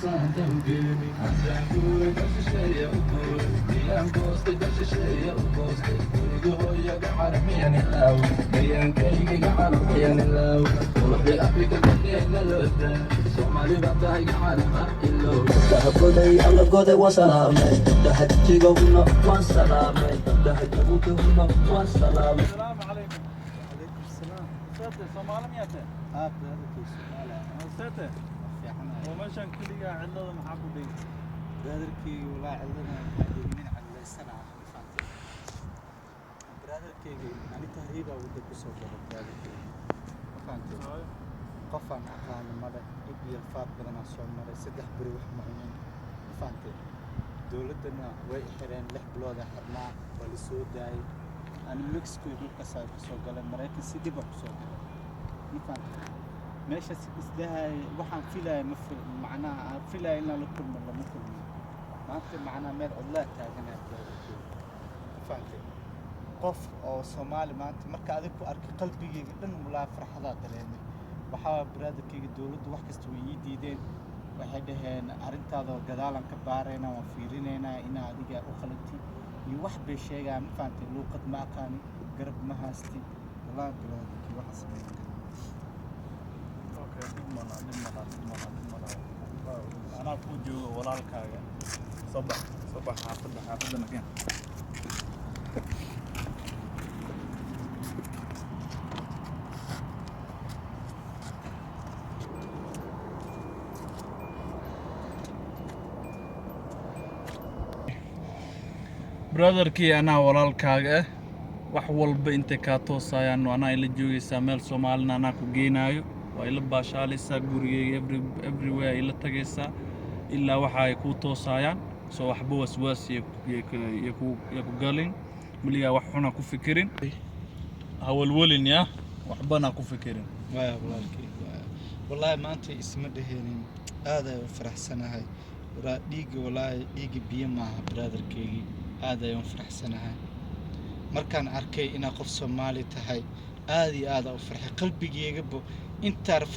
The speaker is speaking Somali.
Haddaan guuray dal shisheeye u guuray, miyaan goostay dal shisheeye u goostay? Guriga hooyo gacal miyaan ilaaway? Gayaankayga gacal miyaan ilaaway? Quruxdii Afrika gabdheena loo daa, Soomaali baa tahay, gacal ma iloow. Gabdhaha alla goday waan salaamay, gabdhaha jigjiga waan salaamay, gabdhaha Jabuuti waan salaamay. السلام عليكم. عليكم السلام. Sete Soomaali miyaa tahay? Haa, brotherkay, Soomaali. Sete. Fiicanahay. Oo meeshan keligaa cidlada maxaa ku dhigay? Brotherkay, walaa cidlada waxaa dhigay nin cidlaysana ah, ma fahantay? Brotherkayga, ani tahriibaa wadda ku soo galay, brotherkayga, ma fahantay? Qofaan aqaano male, dhib iyo rafaad badanaa soo maray. 3 beri wax ma cunin, ma fahantay? Dowladdana way i xireen, 6 biloodaa xirnaa, waa la soo daayay. Ani Mexico iyo dhulkaasaa kusoo galay, Maraykan si dhiba kusoo galay, ma fahantay? Meeshaas isdahay waxaan filaya ma fil, macnaha aan filaya inaan la kulmo lama kulmo. Maanta macnaha meel cidlaa taaganaa, brotherkayga, ma fahantay? Qof oo Soomaali maanta marka adig ku arkay, qalbigayga dhan walaa farxadaa dareemay. Waxaa brotherkayga, dowladdu wax kasta way ii diideen. Waxay dhaheen arrintaada gadaalan ka baaraynaa, waan fiirinaynaa inaa adiga u qalantid iyo wax bay sheegaan, ma fahantay? Luuqad ma aqaani, garab ma haysti. Wallaahi brotherkii, waxaan samayn karaa. Okay, dhib mala, dhib mala, dhib mala, dhib mala. Anaa kuu joogo, walaalkaaga. Soo bax, soo bax, xaafadda, xaafadda keen. Brotherkii, anaa walaalkaaga ah. Wax walba intay kaa toosayaan anaa ila joogaysaa. Meel Soomaalina anaa ku geynaayo, waa ila baashaalaysaa, gurigeyga everywhere ila tagaysaa ilaa waxa ay kuu toosayaan. Soo waxba waswaas iyo ku galin, weligaa wax xuna ku fikirin, hawalwelin ya, waxbana ku fikirin. Waaya walaalkay, waaya. Wallaahi maanta isma dheheenin, aad ayaan u faraxsanahay. Waraa dhiigga, wallaahi dhiigga biyo maaha, brotherkeygii. Aad ayaan u faraxsanahay markaan arkay inaad qof Soomaali tahay. Aad iyo aad aan u farxay qalbigeygaba intaa.